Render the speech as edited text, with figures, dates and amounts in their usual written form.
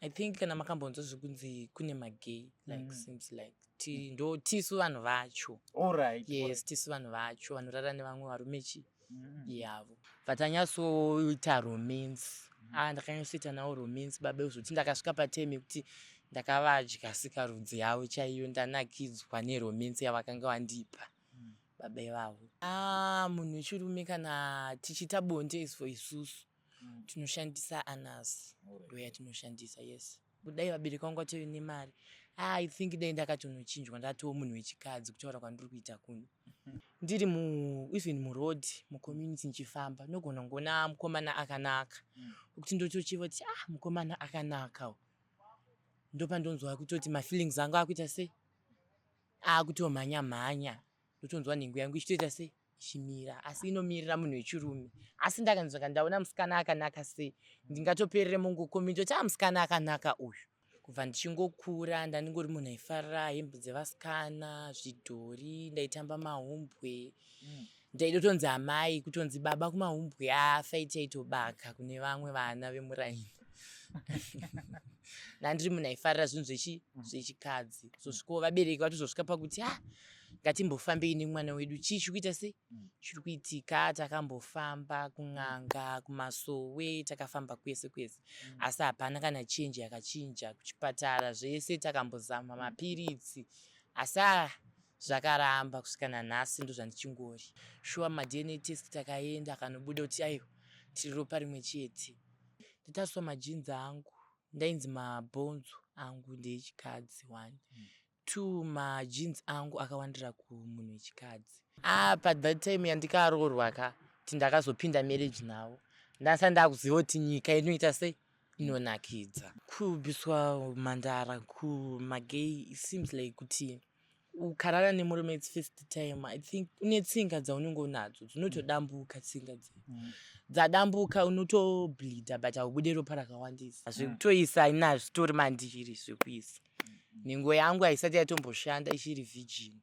I think kana makambonzwa zvekunzi kune magay, like seems like ti, ndo tisu vanhu vacho. Yes, tisu vanhu vacho vanorara nevamwe varume chi yavo. Bva tanyatsoita romance. Ah, ndakanyatsoita navo romance, baba, kuzoti ndakasvika patime yekuti ndakavadya sikarudzi yavo chaiyo, ndanakidzwa neromance yavakanga vandipa baba ivavo. Ah, munhu wechirume kana tichiita bonde is for isusu tinoshandisa anus, ndo yatinoshandisa, yes. Kudai vabereki vangu vatove nemari, ah, I think dai ndakatonochinjwa ndatoo munhu wechikadzi. Kutaura kwandiri kuita kuno, ndiri mu even muroad, mucommunity, ndichifamba, ndogona kungoona mukomana akanaka wekuti ndotochiva kuti, ah, mukomana akanaka, ndopandonzwa kutoti mafeelings angu akuita sei, akutomhanya mhanya, ndotonzwa nhengo yangu ichitoita sei, ichimira, asi inomirira munhu wechirume. Asi ndakanzwa ndaona musikana akanaka sei, ndingatoperere mungucommunity kuti, ah, musikana akanaka uyu. Kubva ndichingokura ndandingori munhu aifarira hembe dzevasikana, zvidhori, ndaitamba mahumbwe. Ndaidotonzi amai, kutonzi baba kumahumbwe, afaiti aitobaka kune vamwe vana vemuraini. Ndandiri munhu aifarira zvinhu zvechikadzi. Zosvikawo vabereki vatozosvika pakuti, ah, ngatimbofambei nemwana wedu, chii chiri kuita sei, chiri kuitika. Takambofamba kun'anga, kumasowe, takafamba kwese kwese, asi hapana kana change yakachinja. Kuchipatara zvese takambozama, mapiritsi, asi a zvakaramba kusvika nanhasi ndo zvandichingori. Shuwa, maDNA test takaenda, akanobuda kuti aiwa, tiri ropa rimwe chete. Ndatariswa magenes angu, ndainzi mabhonzo angu ndeechikadzi, one, two, magenes angu akawandira kumunhu wechikadzi. Ah, pathat time yandikaroorwa ka, kuti ndakazopinda marriage navo, ndasati ndakuziva kuti nyika inoita sei, inonakidza. Kubviswa mhandara kumagay, it seems like kuti ukarara nemurume, it's first time, I think une tsinga dzaunenge unadzo dzinotodambuka. Tsinga dze dzadambuka, unotobleeda, but haubude ropa rakawandisa. Zvekutoisa inazvo zvitori mandiri, zvekuisa nhengo yangu haisati yatomboshanda, ichiri virgin.